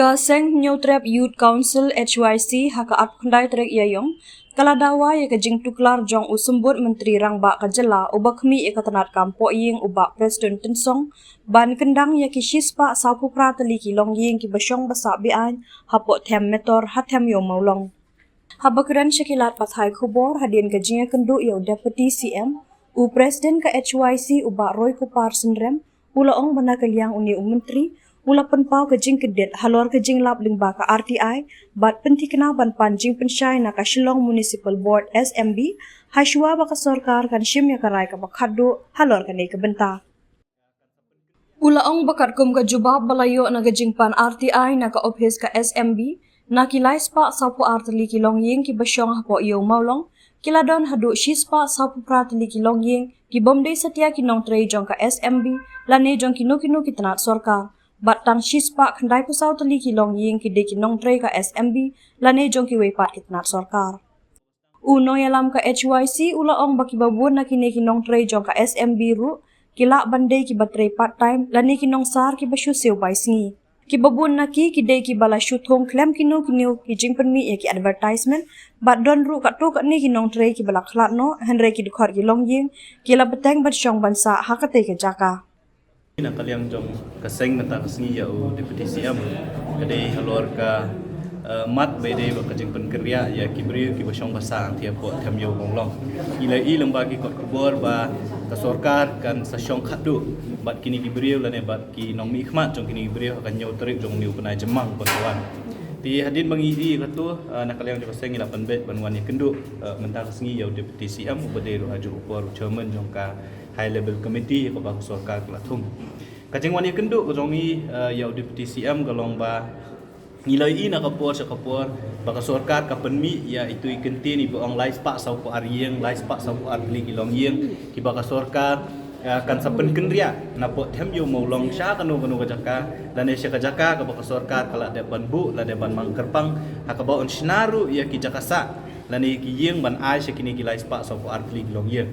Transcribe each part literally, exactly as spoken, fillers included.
Ka Seng Hynñiewtrep Youth Council H Y C ha ka arphew khyndai tarik Ïaïong ka la dawa ïa ka jingtuklar jong u Symbud Myntri Rangbah ka jylla uba khmih ïa ka tnat kam poh ïing u Bah Prestone Tynsong ban kyndang ïa ki shispah sawphew phra tylli ki longïing kiba shong ba sah be-aiñ hapoh them Metor ha them Ïew Mawlong. Haba kren sha ki lad pathai khubor hadien ka jingïakynduh ïa u Deputy C M, u President ka H Y C u Bah Roykupar Synrem u la ong ba na ka liang une u Myntri u la pynpaw ka jingkyndit halor ka jinglap lyngba ka R T I bad pynthikna ban pan jingpynshai na ka Shillong Municipal Board, S M B, ha shuwa ba ka sorkar kan shim ïa ka rai kaba khatduh halor kane ka bynta. U la ong ba katkum ka jubab ba la ïoh na ka jingpan R T I na ka ophis ka S M B, na ki lai spah sawphew ar tylli ki longïing kiba shong hapoh Ïew Mawlong, ki la don haduh shispah sawphew phra tylli ki longïing kibym dei satia ki nongtrei jong ka S M B lane jong kino kino ki tnat sorkar, bad tang shispah khyndaiphew saw tylli ki longïing ki dei ki nongtrei ka S M B lane jong kiwei pat ki tnat sorkar. U nongïalam ka H Y C u la ong ba kiba bun na kine ki nongtrei jong ka S M B ruh ki lah ban dei kiba trei part time lane ki nongsar kiba shu siew bai sngi. Kiba bun na ki ki dei kiba la shu thung khlem kino kino ki jingpynmih ïa ki advertisement, bad don ruh katto katne ki nongtrei kiba la khlad noh, hynrei ki dkhot ki longïing ki la bteng ban shong ban sah ha katei ka jaka. Na ka liang jong ka seng mynta ka sngi ïa u Deputy C M, ka dei halor ka, eh, mat ba dei ba ka jingpynkynriah ïa ki briew kiba shong ba sah hangtei hapoh them Ïew Mawlong. Ngi la ïohi lyngba ki kot khubor ba ka sorkar kan sa shong khatduh bad kine ki briew lane bad ki nongmihkhmat jong kine ki briew ha ka hynñiew tarik jong une u bnai Jymmang ba ka wan. Te hadien ba ngi ïohi kato, eh, na ka liang jong ka seng ngi la pynbeit ban wan ïakynduh, eh, mynta ka sngi ïa u Deputy C M uba dei ruh ha juh u por u chairman jong ka High Level Committee kaba ka sorkar ka la thung. Ka jingwan ïakynduh ka jong ngi, eh, ïa u Deputy C M ka long ba ngi la ïohi na ka por sha ka por ba ka sorkar ka pynmih ïa itu i kyntien iba ong lai spah sawphew ar ïing, lai spah sawphew ar tylli ki longïing kiba ka sorkar, eh, kan sa pynkynriah napoh them Ïew Mawlong sha kano kano ka jaka lane sha ka jaka kaba ka sorkar ka la dep ban buh, la dep ban mang kyrpang ha kaba yn shna ruh ïa ki jaka sah lane ki ïing ban ai sha kine ki lai spah sawphew ar tylli ki longïing.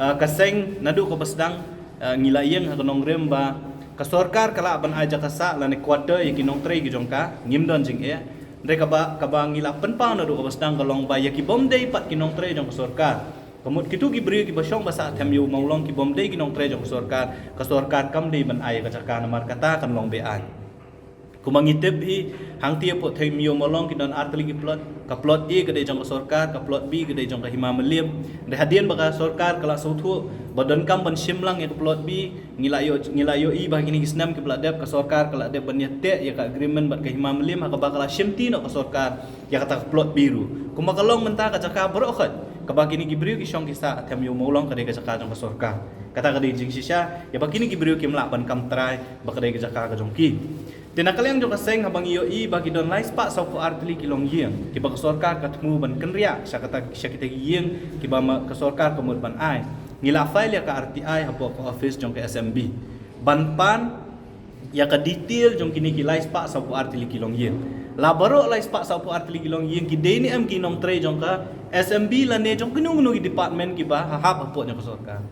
Eh, ka seng naduh kaba sdang, eh, ngi la ïeng ha ka nongrim ba ka sorkar ka lah ban ai jaka sah lane quarter ïa ki nongtrei ki jong ka, ngim don jingeh. Hynrei kaba, kaba ngi la pynpaw naduh kaba sdang ka long ba ïa kibym dei pat ki nongtrei jong ka sorkar, ka mut kito ki briew kiba shong ba sah them Ïew Mawlong kibym dei ki nongtrei jong ka sorkar, ka sorkar kam dei ban ai ïa ka jaka namar kata kan long be-aiñ. Kumba ngi tip hi, hangtei hapoh them Ïew Mawlong ki don ar tylli ki plot. Ka plot A ka dei jong ka sorkar, ka plot B ka dei jong ka Hima Mylliem. Hynrei hadien ba ka sorkar ka la sngewthuh ba donkam ban shim lang ïa ka plot B, ngi la ïoh, ngi la ïohi ba ha kine ki snem kiba la dep ka sorkar ka la dep ban ïateh ïa ka agreement bad ka Hima Mylliem ha kaba ka la shimti noh ka sorkar ïa kata ka plot B ruh. Kumba ka long mynta ka jaka baroh khoit kaba kine ki briew ki shong ki sah ha them Ïew Mawlong ka dei ka jaka jong ka sorkar. Kata ka dei jingshisha ïa ba kine ki briew kim lah ban kam trai ba ka dei ka jaka ka jong ki. Te na ka liang jong ka seng haba ngi ïohi ba ki don lai spah sawphew ar tylli ki longïing kiba ka sorkar ka thmu ban kynriah sha kata, sha kita ki ïing kiba ma ka sorkar ka mut ban ai, ngi la file ïa ka R T I hapoh ka office jong ka S M B ban pan ïa ka detail jong kine ki lai spah sawphew ar tylli ki longïing. La baroh lai spah sawphew ar tylli ki longïing ki dei ne em ki nongtrei jong ka S M B lane jong kino kino ki department kiba ha hap hapoh jong ka sorkar.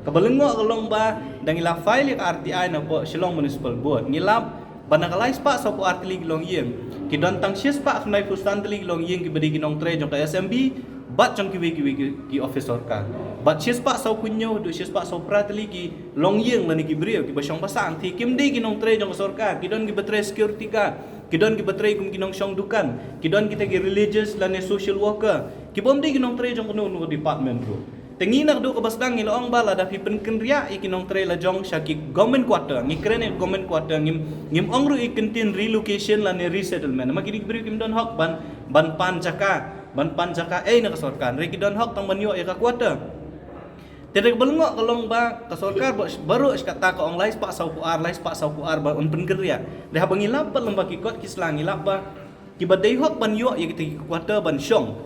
Kaba lyngngoh ka long ba da ngi la file ïa ka R T I napoh Shillong Municipal Board, ngi lap ba na ka lai spah sawphew ar tylli ki longïing ki don tang shispah khyndaiphew san tylli ki longïing kiba dei ki nongtrei jong ka S M B bad jong kiwei kiwei ki, ki office sorkar. Bad shispah sawphew hynñiew haduh shispah sawphew phra tylli ki longïing lane ki briew kiba shong ba sah hangtei kim dei ki nongtrei jong ka sorkar, ki don kiba trei security guard, ki don kiba trei kum ki nongshong dukan, ki don kita ki religious lane social worker, kibym dei ki nongtrei jong kano kano department ruh. Te ngi naduh kaba sdang ngi la ong ba lada phi pynkynriah ïa ki nongtrei la jong sha ki government quarter, ngi kren ïa government quarter, ngim, ngim ong ruh ïa ki kyntien relocation lane resettlement. Namar kine ki briew kim don hok ban, ban pan jaka, ban pan jaka ei na ka sorkar. Hynrei ki don hok tang ban ïoh ïa ka quarter. Te hynrei kaba lyngngoh ka long ba ka sorkar ba, baroh shi katta ka ong lai spah sawphew ar, lai spah sawphew ar ba yn pynkynriah. Hynrei haba ngi lap pat lyngba ki kot ki sla ngi lap ba kiba dei hok ban ïoh ïa kita ki quarter ban shong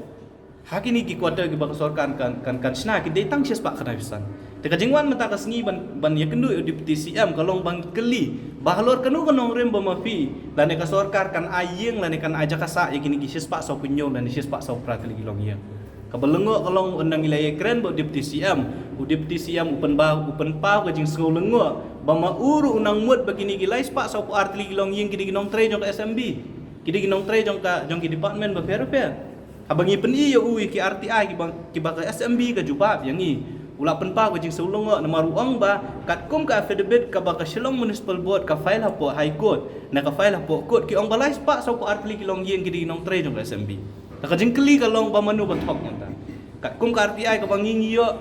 ha kine ki quarter kiba ka sorkar kan, kan, kan shna ki dei tang shispah khyndaiphew san. Te ka jingwan mynta ka sngi ban, ban ïakynduh ïa u Deputy C M ka long ban kylli ba halor kano ka nongrim ba ma phi lane ka sorkar kan ai ïing lane kan ai jaka sah ïa kine ki shispah sawphew hynñiew lane shispah sawphew phra tylli ki longïing. Kaba lyngngoh ka long ynda ngi la ïakren bad u Deputy C M, u Deputy C M u pynpaw, u pynpaw ka jingsngew lyngngoh Ba ma u ruh u nang mut ba kine ki lai spah saw phew ar tylli ki longïing ki dei ki nongtrei jong ka S M B, ki dei ki nongtrei jong ka, jong ki department bapher bapher. Haba ngi pyni ïa u ïa ki R T I kiba, kiba ka S M B ka jubab ïa ngi, u la pynpaw ka jingsngewlyngngoh namar u ong ba katkum ka affidavit kaba ka Shillong Municipal Board ka file hapoh High Court, na ka file hapoh court, ki ong ba lai spah saw phew ar tylli ki longïing ki dei ki nongtrei jong ka S M B. Ka jingkylli ka long ba mano ba thok mynta. Katkum ka R T I kaba ngi ngi ïoh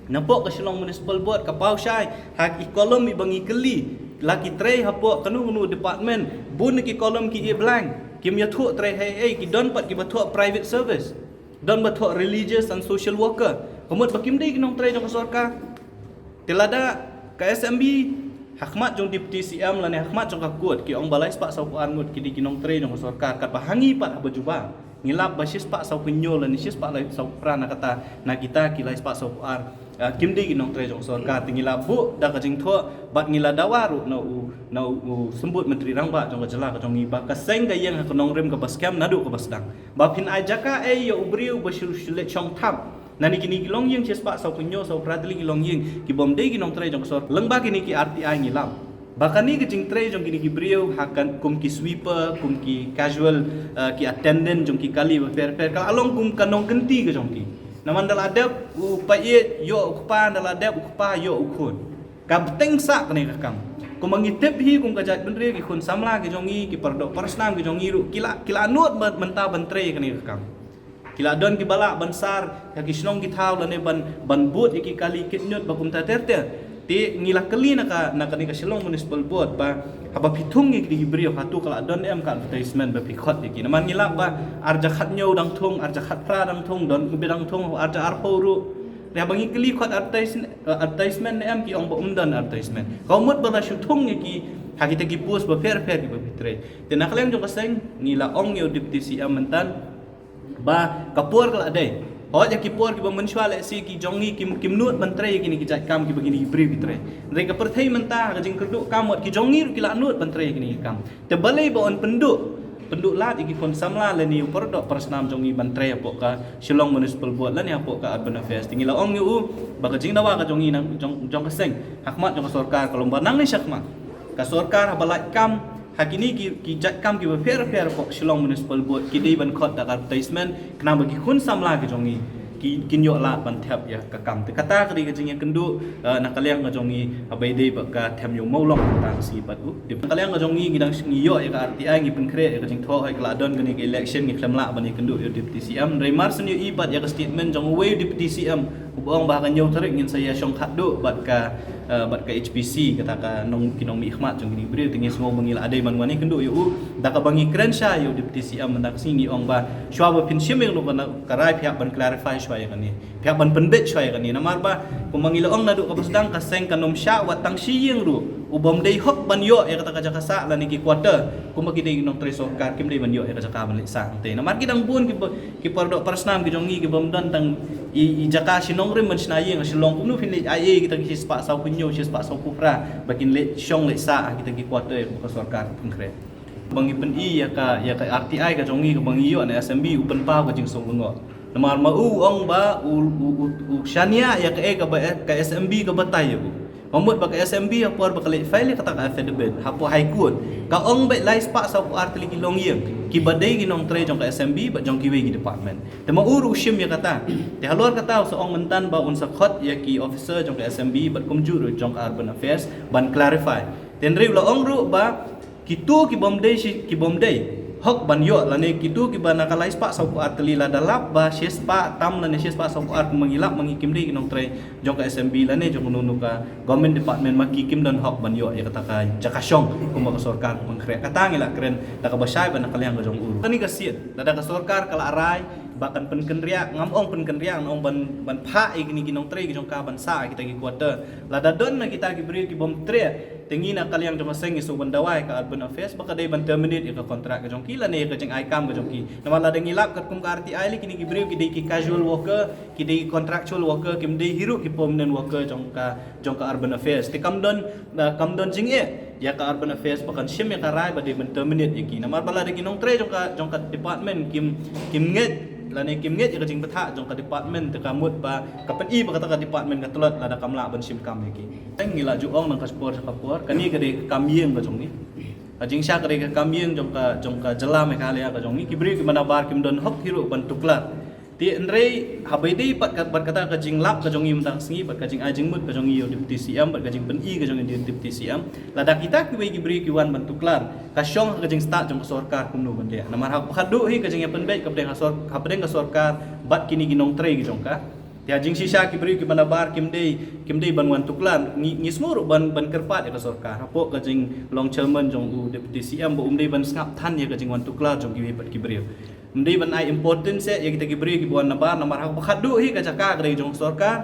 napoh ka Shillong Municipal Board ka paw shai ha ki column iba ngi kylli, la ki trei hapoh kano kano department, bun na ki column ki ïa blank, kim ïathuh trei ha ei ei, ki don pat kiba thoh private service, don ba thoh religious and social worker. Ka mut ba kim dei ki nongtrei jong ka sorkar. Te lada ka S M B ha khmat jong Deputy C M lane ha khmat jong ka court ki ong ba lai spah saw phew ar ngut ki dei ki nongtrei jong ka sorkar, katba ha ngi pat haba jubab ngi lap ba shi spah saw phew hynñiew lane shi spah lai saw phew phra na kata, na kita ki lai spah saw phew ar, ah, kim dei ki nongtrei jong ka sorkar. Te ngi la buh da ka jingthoh bad ngi la dawa ruh na u, na u, u Symbud Myntri Rangbah jong ka jylla ka jong ngi ba ka seng ka ïeng ha ka nongrim kaba skhem naduh kaba sdang. Ba phin ai jaka ei ïa u briew ba shu, shu leit shong thap na kine ki longïing shi spah saw phew hynñiew saw phew phra tylli ki longïing ki bym dei ki nongtrei jong ka sorkar. Lyngba kine ki R T I ngi lap ba kane ka jingtrei jong kine ki briew ha kan kum ki sweeper, kum ki casual, eh, ki attendant jong ki kali bapher bapher, ka la long kum ka nongkynti ka jong ki. Namar ynda la dep u paid ïoh u kpa, ynda la dep u kpa ïoh u khun. Ka bteng sah kane ka kam. Kumba ngi tip hi kum ka jaitbynriew, ki khun samla ki jong ngi, ki paradoh parasnam ki jong ngi ruh ki la, ki la nud mynta ban trei kane ka kam. Ki la don kiba lah ban sar ha ki shnong ki thaw lane ban, ban bud ïa ki kali kit ñiut ba kumta ter ter. Te ngi la kylli na ka, na kane ka Shillong Municipal Board ba haba phi thung ïa ki briew, hato ka la don em ka advertisement ba phi khot ïa ki? Namar ngi lap ba arja khat ñiew dang thung, arja khat phra dang thung, don kiba dang thung arja arphew ruh. Te haba ngi kylli khot advertise-, advertisement ne em, ki ong ba ym don advertisement. Ka mut ba la shu thung ïa ki ha kita ki post bapher bapher kiba phi trei. Te na ka liang jong ka seng ngi la ong ïa u Deputy C M mynta ba ka por ka la dei. Hooid ïa ki por kiba mynshuwa lehse ki jong ngi kim, kim nud ban trei ïa kine ki jait kam kiba kine ki briew ki trei. Hynrei ka pyrthei mynta ha ka jingkyrduh kam wat ki jong ngi ruh ki la nud ban trei ïa kine ki kam. Te balei ba yn pynduh, pynduh lad ïa ki khun samla lane u paradoh parasnam jong ngi ban trei hapoh ka Shillong Municipal Board lane hapoh ka Urban Affairs? Te ngi la ong ïa u ba ka jingdawa ka jong ngi nang jong, jong ka seng ha khmat jong ka sorkar ka long ba nangne shakhmat ka sorkar haba lait kam ha kine ki, ki jait kam kiba pher pher hapoh Shillong Municipal Board ki dei ban khot da ka advertisement khnang ba ki khun samla ki jong ngi ki, kin ïoh lad ban thep ïa ka kam. Te kata ka dei ka jingïakynduh, eh, na ka liang ka jong ngi haba ïadei bad ka them ïa u Mawlong tang shi bad u. Na ka liang ka jong ngi ngi dang ngi ïoh ïa ka R T I, ngi pynkhreh ïa ka jingthoh, hooid ka la don kane ka election ngi khlem lah ban ïakynduh ïa u Deputy C M. Hynrei mar shen ïohi pat ïa ka statement jong uwei u Deputy C M uba ong ba ha ka hynñiew tarik ngin sa ïa shong khatduh bad ka, eh, bad ka H P C, kata ka nong, ki nongmihkhmat jong kine ki briew. Te ngi sngew ba ngi la dei ban wan ïakynduh ïa u da kaba ngi kren shai ïa u Deputy C M mynta ka sngi, ngi ong ba shuwa ba phin shim ïa kano kano ka rai phi hap ban clarify shuwa ïa kane. Phi hap ban pynbeit shuwa ïa kane namar ba kumba ngi la ong naduh kaba sdang ka seng kan ym shah wat tang shi ïing ruh u bym dei hok ban ïoh ïa kata ka jaka sah lane ki quarter. Kumba ki dei ki nongtrei sorkar kim dei ban ïoh ïa ka jaka ban leit sah. Te namar ki dang bun ki ba, ki paradoh parasnam ki jong ngi ki bym don tang i, i jaka shi nongrim ban shna ïing ha Shillong, kumno phin leit ai ei kita ki shi spah saw phew hynñiew, shi spah saw phew phra ba kin leit shong leit sah ha kita ki quarter ïa ka sorkar pynkhreh. Ba ngi pyni ïa ka, ïa ka R T I ka jong ngi kaba ngi ïoh na S M B u pynpaw ka jingsngew lyngngoh. Namar ma u ong ba u, u, u, u shaniah ïa kaei kaba ka S M B ka batai ïa u. Ka mut ba ka S M B ha por ba ka leit file ïa kata ka affidavit hapoh High Court ka ong ba lai spah saw phew ar tylli ki longïing kiba dei ki nongtrei jong ka S M B bad jong kiwei ki department. Te ma u ruh u shim ïa kata. Te halor kata u sa ong mynta ba un sa khot ïa ki officer jong ka S M B bad kumjuh ruh jong ka Urban Affairs ban clarify. Te hynrei u la ong ruh ba kito ki bym dei shi, ki bym dei hok ban ïoh lane kito kiba na ka lai spah saw phew ar tylli, lada lap ba shi spah tam lane shi spah saw phew ar kumba ngi lap ma ngi kim dei ki nongtrei jong ka S M B lane jong kano kano ka government department, ma ki kim don hok ban ïoh ïa kata ka jaka shong kumba ka sorkar ka pynkhreh. Kata ngi la kren da kaba shai bad na ka liang ka jong u ruh. Kane ka sien lada ka sorkar ka la rai ba kan pynkynriah, ngam ong pynkynriah, ngan ong ban, ban phah ïa kine ki nongtrei ki jong ka ban sah kita ki quarter. Lada don na kita ki briew ki bym treh, te ngi na ka liang jong ka seng ngi shu ban dawa ïa ka Urban Affairs ba ka dei ban terminate ïa ka contract ka jong ki lane ïa ka jingai kam ka jong ki. Namar lada ngi lap katkum ka R T I lei, kine ki briew ki dei ki casual worker, ki dei ki contractual worker, kim dei hi ruh ki permanent worker jong ka, jong ka Urban Affairs. Te kam don, ah, kam don jingeh ïa ka Urban Affairs ba kan shim ïa ka rai ba dei ban terminate ïa ki. Namar ba lada ki nongtrei jong ka, jong ka department kim, kim ngeit Lane kim ngeit ïa ka jingbthah jong ka department, te ka mut ba ka pyni ba kata ka department ka tlot lada kam lah ban shim kam ïa ki. Tang ngi la ju ong nang ka por sha ka por, kane ka dei ka kam ïing ka jong ngi. Ka jingshisha ka dei ka kam ïing jong ka, jong ka jylla Meghalaya ka jong ngi. Ki briew kiba nabar kim don hok hi ruh ban tuklar. Te hynrei haba ïadei pat ka, bad kata ka jinglap ka jong ngi mynta ka sngi, bad ka jingai jingmut ka jong ngi ïa u Deputy C M, bad ka jingpyni ka jong ngi ïa u Deputy C M, lada kita kiwei ki briew ki wan ban tuklar, ka shong ha ka jingstad jong ka sorkar kumno ban leh. Namar haba khadduh hi ka jingïapynbeit ka pdeng ka sor-, ha pdeng ka sorkar bad kine ki nongtrei ki jong ka. Te ha jingshisha ki briew kiba nabar kim dei, kim dei ban wan tuklar. Ngi, ngi sngewbha ban, ban kyrpad ïa ka sorkar. Hapoh ka jinglong chairman jong u Deputy C M ba um dei ban sngap than ïa ka jingwan tuklar jong kiwei pat ki briew. Um dei ban ai importance ïa kita ki briew kiba wan nabar, namar haba khadduh hi ka jaka ka dei jong ka sorkar.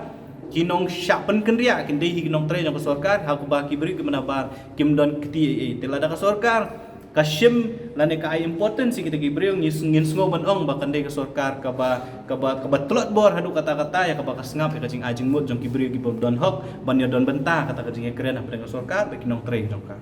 Ki nongshah pynkynriah kin dei hi ki nongtrei jong ka sorkar, haba ki briew kiba nabar kim don kti ei ei. Te lada ka sorkar ka shim lane ka ai importance ïa kita ki briew, ngi s-, ngin sngew ban ong ba kan dei ka sorkar kaba, kaba, kaba tlot bor haduh katta katta ïa kaba ka sngap ïa ka jingai jingmut jong ki briew kiba don hok ban ïa don bynta kata ka jingïakren ha pdeng ka sorkar bad ki nongtrei jong ka.